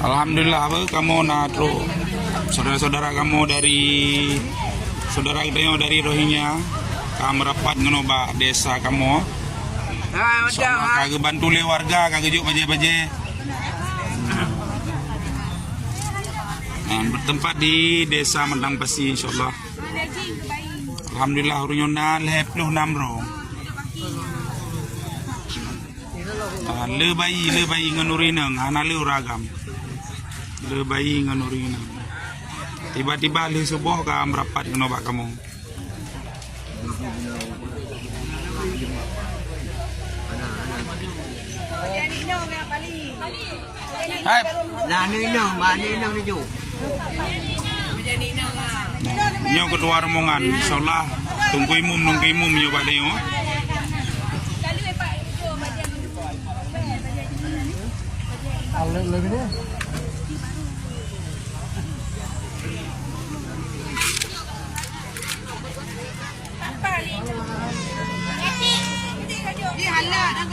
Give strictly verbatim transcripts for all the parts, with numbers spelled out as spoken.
Alhamdulillah, apa, kamoe na trok syedara-syedara kamoe dari, syedara geutanyoe dari Rohingya ka meurapat ngon bak desa kamoe. Insyaallah ka geubantu lé warga, ka geujok bajée-bajée. Nah, bertempat di Desa Meudang Pasi, insyaallah. Alhamdulillah, ureuëng nyoe na lhée ploh nam droe. Ah, le bayi, le bayi ngon ureuëng inong, hana le ureuëng agam. Le bayi ngon ureuëng inong. Tiba-tiba lheueh suboh ka meurapat ngon bak kamoe. Hai. Nah, ni inong, mak ni inong ni ju. Nyoe ketua rombongan, insyaallah Teungku Imum, Teungku Imum nyoe bak tanyoe.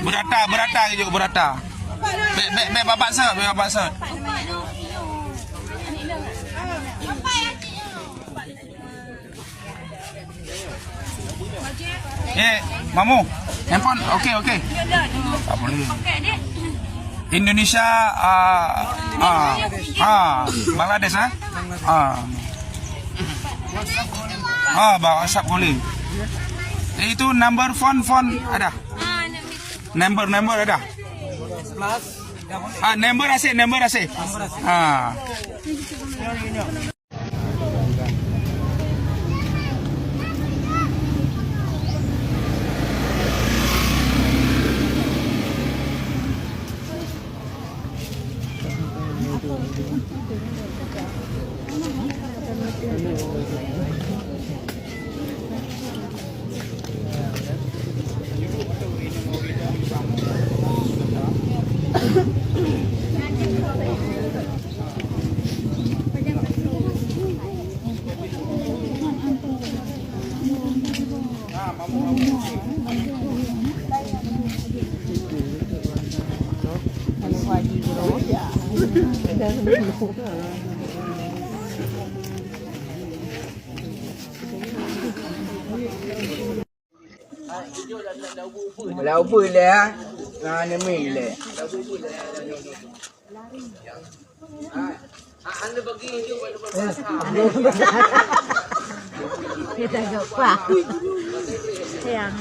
Beurata, beurata keuh, beurata. Bèk, bèk, bèk babah sot, bèk babah sot. Eh, Mamu, handphone, okey, okey. Tak boleh. Indonesia, ah, ah, ah, Bangladesh, ah? Ah. Ah, bah WhatsApp boleh. Eh, itu number phone, phone ada? Number, number ada? Ah, number asyik, number asyik. Ah. Lau bui lé, ha? Na neumi lé. Kita jumpa. Sayang.